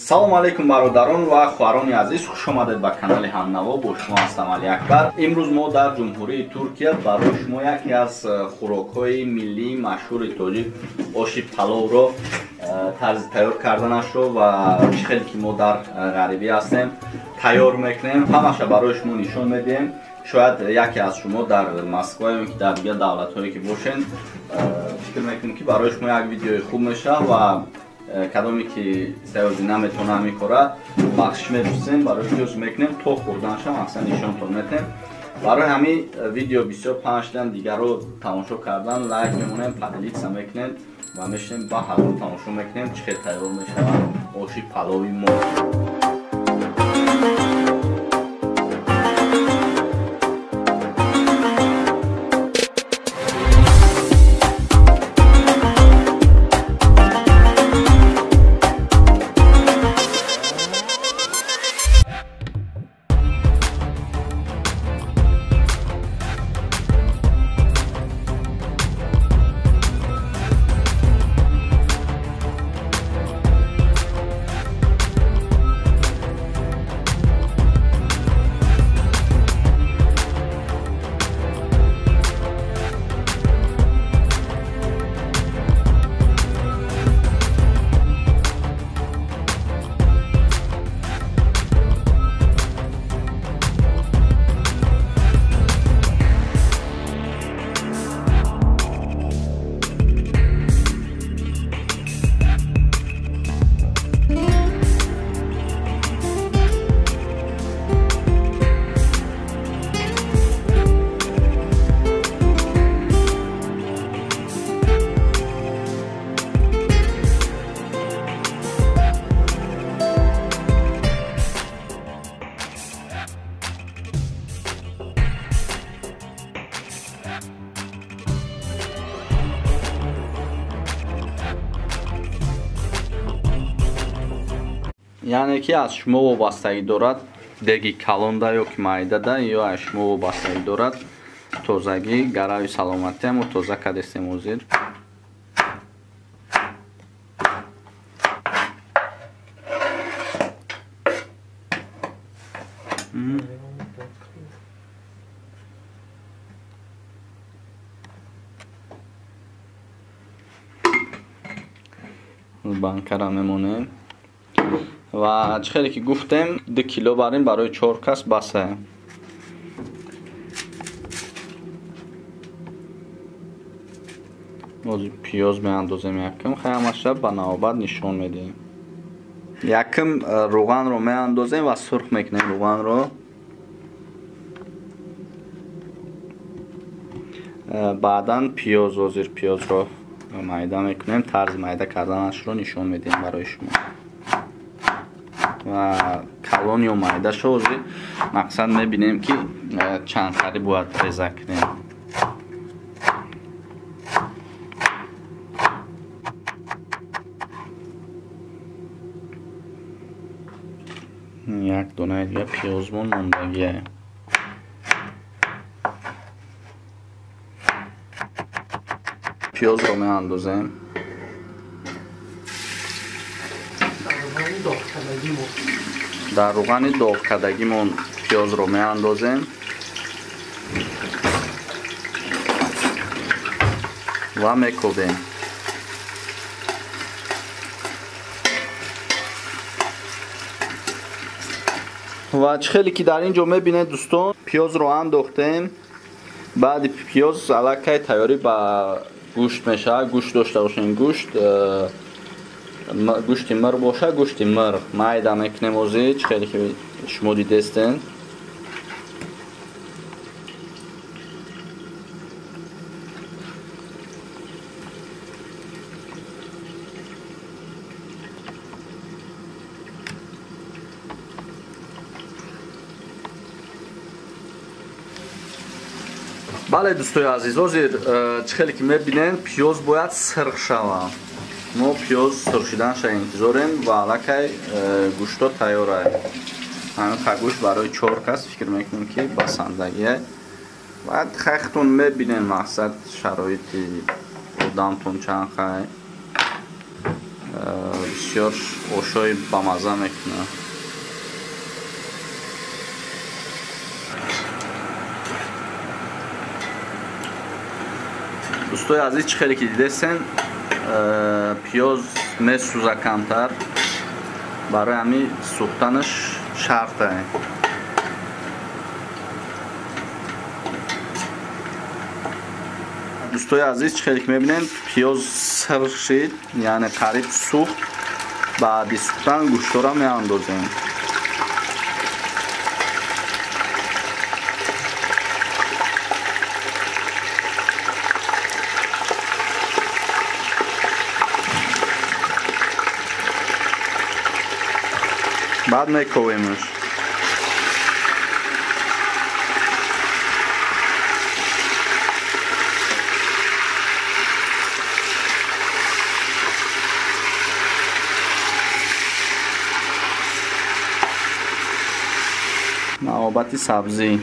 Салом алейкум бародарон ва хоҳарони азиз, хуш омадед ба канали Ҳамнаво. Бо шумо ҳастам Али Акбар. Имрӯз мо дар Ҷумҳурии Туркия барои шумо яке аз хӯрокҳои миллии машҳури тоҷик оши паловро тарзи тайёр карданашро ва чӣ хеле ки мо дар ғарибӣ ҳастем тайёр мекунем, ҳамаша барои шумо нишон медиҳем. Шояд яке аз шумо дар Москва ё ки дар дигар давлатҳое ки бошед, фикр мекунем ки барои шумо як видеои хуб мешавад ва кадоме ки саёзи наметавона ҳамин кора бахшиш мепурсем, барои ҷуз мекунем то хӯрданша мақсад нишонтон метем. Барои ҳамин видео бисёр паҳн шудан, дигарро тамошо кардан, лайк мемонем, поделиться мекунем ва мешинем ба ҳазор тамошо мекунем чӣ хел тайёр мешавад оши палови мо. Яъне ки аз шумо вобастагӣ дорад деги калонда ё ки майдада, ё аз шумо вобастагӣ дорад тозагӣ, гарави саломатӣ мо тоза кардестем ҳозир. Банкара мемонем ва чӣ хеле ки гуфтем 2 кило барем барои 4 кас басе. Ҳозир пиёз меандозем якм, ҳамаша ба навбат нишон медиҳем. Якм рӯғанро меандозем ва сурх мекунем рӯғанро. Баъдан пиёз, ҳозир пиёзро майда мекунем, тарзи майда карданашро нишон медиҳем барои шумо. Ва калон ё майдаша ҳозир мақсад мебинем ки чанд хари бояд реза кунем. Як донаи дига пиёзмон мондагие. Пиёзро меандозем. Дар рӯғани доғкардагимон пиёзро меандозем ва мекобем. Ва чӣ хеле ки дар ин ҷо мебинед дӯстон, пиёзро андохтем. Баъди пиёз аллакай тайёрӣ ба гӯшт мешавад. Гӯшт дошта бошем, гӯшти мирғ боша, гӯшти мирғ майда мекунем ҳозир, чӣ хеле ки шумо дидестен. Бале дӯстои азиз, ҳозир чӣ хеле ки мебинед пиёз бояд сирх шавад. Мо пиёз сурх шуданша интизорем ва аллакай гӯшто тайёр аст. Ҳамин гӯшт барои 4 кас фикр мекунем ки басандагие. Баъд хайхтон мебинем мақсад шароити одамтон чанд хай. Бисёр ошои бамаза мекунад. Дӯстои азиз, чӣ хеле ки дидесен, пиёз месӯза камтар, барои ҳамин сӯхтанаш шарта. Дӯстои азиз, чӣ хеле ки мебинем, пиёз сир шид, яъне қариб сӯхт. Баъди сӯхтан гӯштора меандозем. Баъд мековемш. Навбати сабзӣ.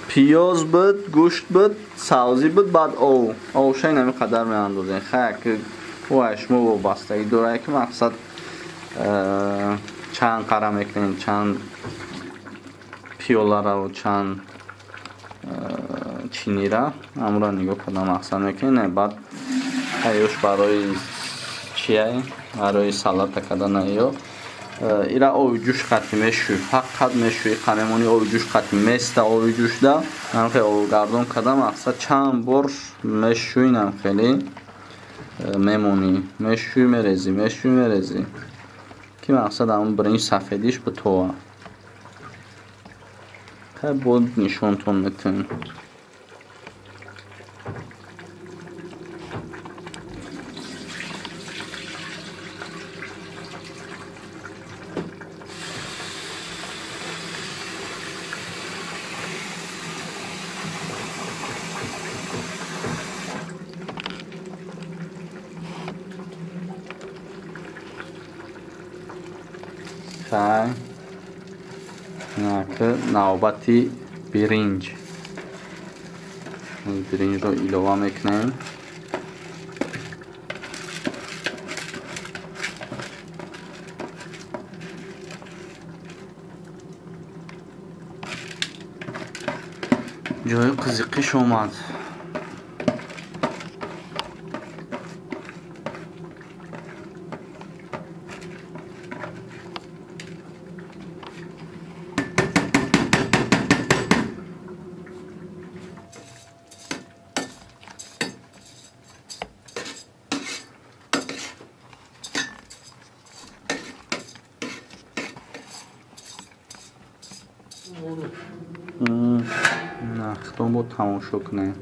Пиёз буд, гӯшт буд, сабзӣ буд, баъд ов. Овша инами қадар меандозем. Хая ки ӯ шумо вобастагӣ дорад, ки мақсад чанд қара мекунем, чанд пиёлараву чанд чинира, ҳамура нигоҳ карда мақсад мекунем. Баъд аюш барои чия? Барои салата кардан ё ира оби ҷӯш қатӣ мешӯй, фақат мешӯй, қамемони оби ҷӯш қатӣ места, оби ҷӯшда ҳам хеле обгардон карда мақсад чанд бор мешӯй, нам хеле мемонӣ, мешӯй, мерезӣ, мешӯй, мерезӣ, ки мақсад ҳамон биринҷ сафедиш битова. Хай бод нишонтон метавонем. Хай, навбати биринҷ. Биринҷро илова мекунем. Ҷои қизиқиш омад. Нахтон бо тамошо кунем.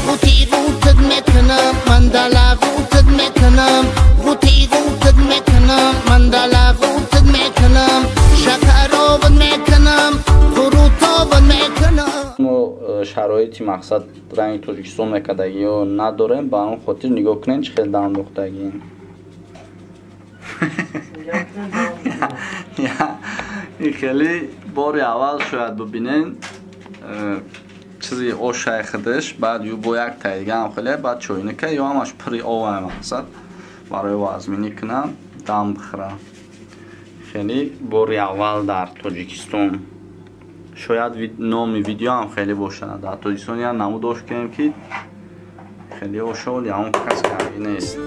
غوتی غوتت میکنم مندالا غوتت میکنم غوتی غوتت میکنم مندالا غوتت میکنم شکرابت میکنم قروتابت میکنم. мо шароити мақсад ранги Тоҷикистон мекардагиё надорем, ба он хотир нигоҳ кунем чӣ хел даандохтагием. Хеле бори аввал шояд бибинем чизи ошай худаш, баъд ю бо як тайигаам хеле, баъд чойника ё ҳамаш пури овай мақсад барои вазминӣ кунам, дам бихӯрам. Хеле бори аввал дар Тоҷикистон. Шояд номи видеоам хеле бошад. Дар Тоҷикистон як намуд ош кунем, ки хеле ошод ягон кас карди нест.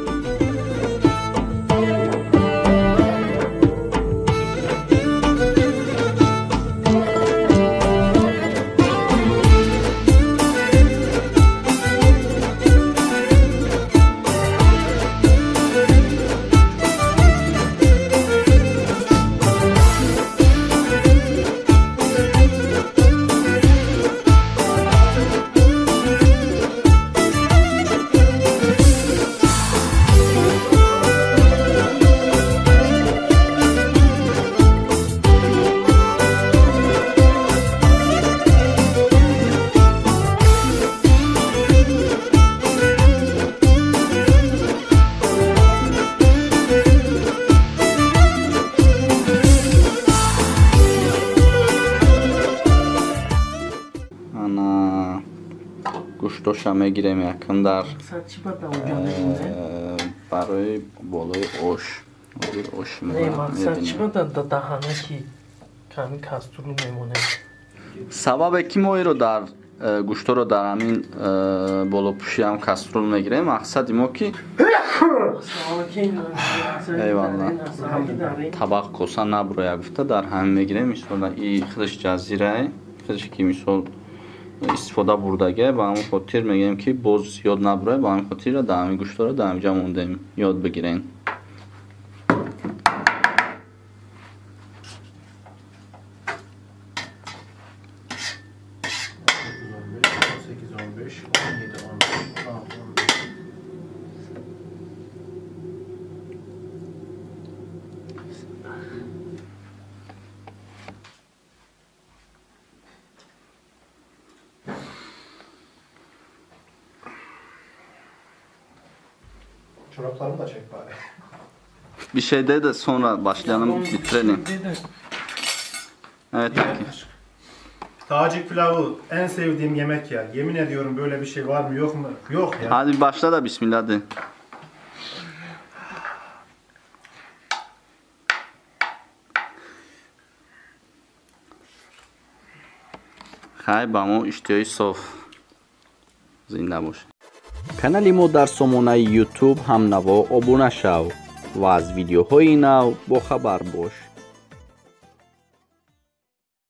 Гӯштоша мегирем якм дар барои болои ош. Ҳозир ош сабабе ки мо иро дар гӯшторо дар ҳамин болопӯшиам каструл мегирем, мақсади мо ки эйвалла табақ коса набуроя гуфта дар ҳамин мегирем. Мисол и худаш ҷазирае, худаш ки мисол истифода бурдага, ба ҳамин хотир мегӯем ки боз ёд набуроя, ба ҳамин хотир дар ҳамин гӯшторо дар ҳамин ҷа мондем, ёд бигирем. Çoraplarımı da çek bari. Bir şey de de sonra başlayalım, bitirelim. Evet. Tacik pilavı en sevdiğim yemek ya. Yemin ediyorum böyle bir şey var mı yok mu? Yok ya. Hadi başla da bismillah de. Хай ба мо иштиҳои соф. Зинда бош. Канали мо дар сомонаи YouTube ҳамнаво обуна шав ва аз видеоҳои нав бохабар бош.